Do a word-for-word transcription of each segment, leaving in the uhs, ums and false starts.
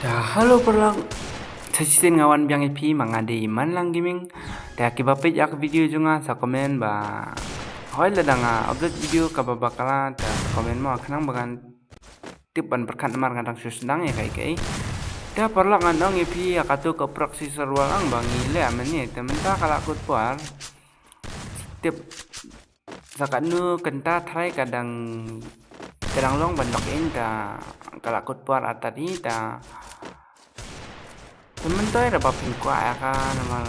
Ta hello paralok. Sa shisien nga wan biang ïa phi, ma nga dei Manlang Gaming. Ta kiba peit ïa ka video jong nga sa comment ba hoi lada nga upload video kaba bakla, ta comment mo, khnang ba ngan tip ban pyrkhat namar nga dang shu sdang ïa kaei kaei. Ta paralok, ngan ong ïa phi ïa katu ka proxy server ang ba ngi leh mynne, ta mynta ka la kut por. Tip sa katno kynta tharai ka dang, ka dang long ban login, ta ka la kut por artat hi, ta te myntoi da ba phin kwah ïa ka namar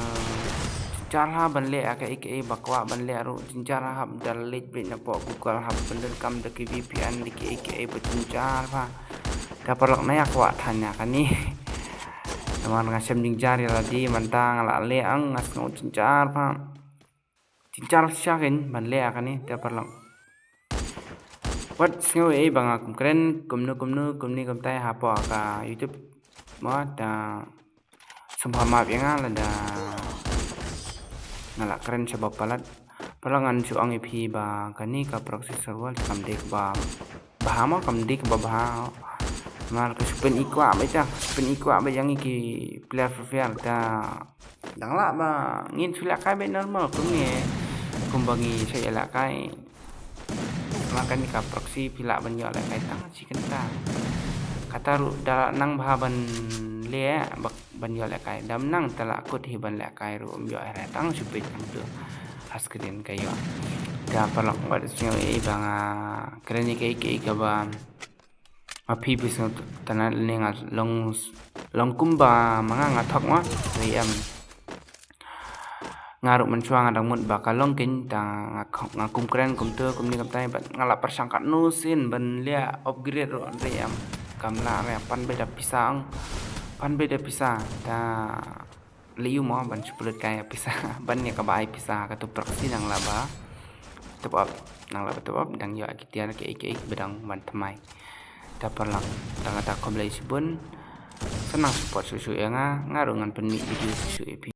jynjar ha ban leh ïa kaei kaei ba kwah ban leh ruh, jynjar hap da leit beit na poh Google, hap ban donkam da ki V P N da kaei kaei ba jynjar ba. Ta paralok, na ïa kwah than ïa kane. Namar nga shem jynjar ïa lade, mynta nga la leh ang nga sngew jynjar ba. Jynjar shisha kein ban leh ïa kane, ta paralok. Wat sngew ei ba nga kum kren kumno kumno kumne kumtai hapoh ka YouTube. Mo, ta sngewbha map ïa nga lada nga la kren sha ba palat. Paralok, ngan shu ong ïa phi ba kane ka proxy server kam dei kaba bha mo, kam dei kaba bha. Namar ka shu pyni kwah beit, ta ka shu pyni kwah beit ïa ngi ki player Free Fire, ta dang lah ba ngin shu lehkai beit normal kum ngi, kumba ngi shu ïalehkai. Namar kane ka proxy phi lah ban ïoh lehkai tang shi kynta. Kata ruh da nang bha ban leh ba ban ïoh lehkai, dam nang ta la kut hi ban lehkai ruh ym ïoh hi re, tang shu peit hangtu ha screen ka ïoh. Ta paralok, wat sngew ei ba nga kren ïa kaei kaei kaba ma phi phi sngewtynnat lane nga long, long kumba ma nga nga thok ma, re em. Nga ruh mynshuwa nga dang mut ba ka long kein, ta nga kh-, nga kum kren kumtu kumne kumtai, bad nga la pyrshang katno sien ban leh upgrade ruh, re em. Kam lah re, pan beit da pisa ang, pan beit da pisa, ta leh ïa mo ban shu pynlut kai ïa pisa, ban ïa kaba ai pisa, katu proxy nang lah ba top up, nang lah ba top up, dang ïoh ki tiar kiei kiei ba dang ban thymmai. Ta paralok, tang kata khublei shibun. Sa nang support shuh shuh ïa nga, nga ruh ngan pynmih video shuh shuh ïa phi.